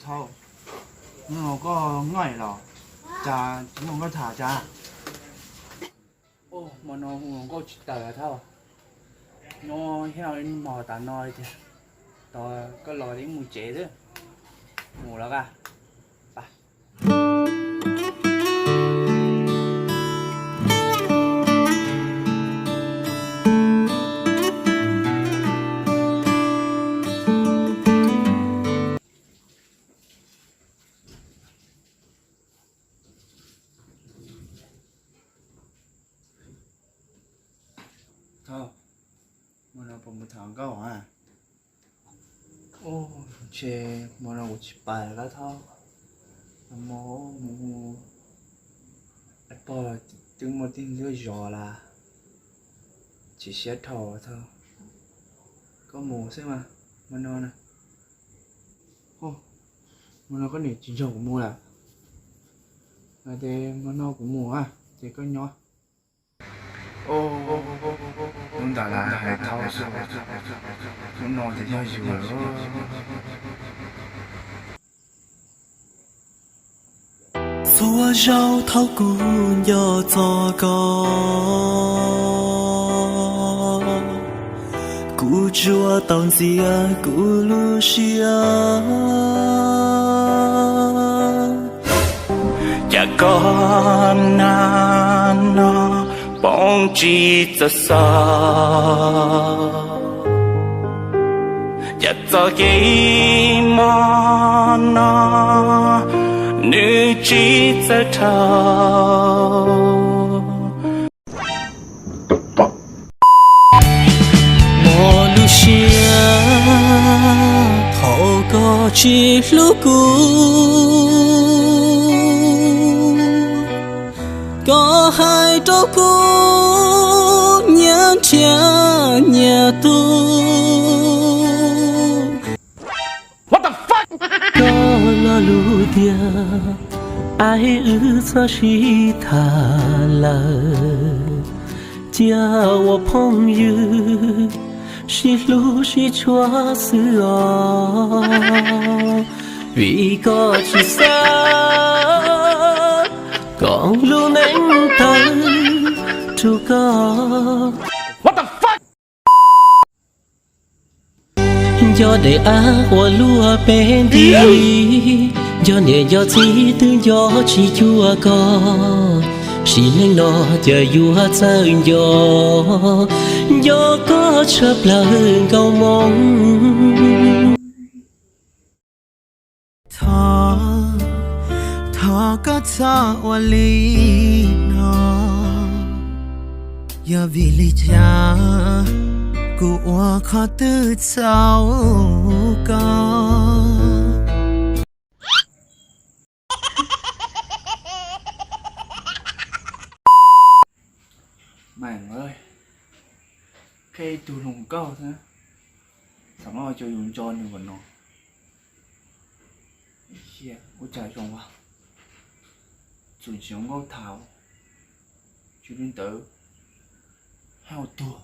Thaub, hnub no koj nyob los cas tsis muaj nkauj tham cas? Hmo no hu nkauj tsis tawm Thaub. Nyob thiab ib hmos tas no tiag, tos koj los mus tsev xwb. Mus los a. Thaub, hmo no puas mus tham nkauj a? Ntshe hmo no kuv tsis pais lawm Thaub. Hmo mus pog twb muaj tij ntuj zos lawm, chim siab dhau Thaub. Koj mus xwb mas, hmo no na. Hmo no koj niam tsis nrog kuv mus lawm, ces hmo no kuv mus a, ces koj nyob. Hnub ntawd lawv hais Thaub xwb, hnub no ces yog yus lawm. Txhua zaus Thaub kuv nco txog koj, kuv tsuas tau ntxias kuv lub siab. Cas koj nag no poob tsis txawj xav, cas txoj kev mog no nws tsis txawj dhau. Mob lub siab thaum koj tsis hlub kuv, koj hais rau kuv nyias nrhiav nyias tug. Koj lo lus tias, aib, wb txhob sib tham lawm, cia ua phooj ywg sib hlub sib tshua xwb os. Vim koj tsis xav kom lub neej tawg rau koj. Nco daim av uas luaj peb nti, nco niam nco txiv twb nco tsis cuag koj. Sim neej no cas yuav txawj nco, nco koj tshaj plaws nkauj Hmoob. Thov, thov koj txhob ua li no, yog vim li cas kuv ua qhov twg txhaum koj. Meem, qhia ib tug hluas nkauj thiab, thaum no ua cas yus nco nws npaum no. Ua cas zoo as, txawm tsis zoo nkauj tham, tsis li ntawd, haj ua tuag.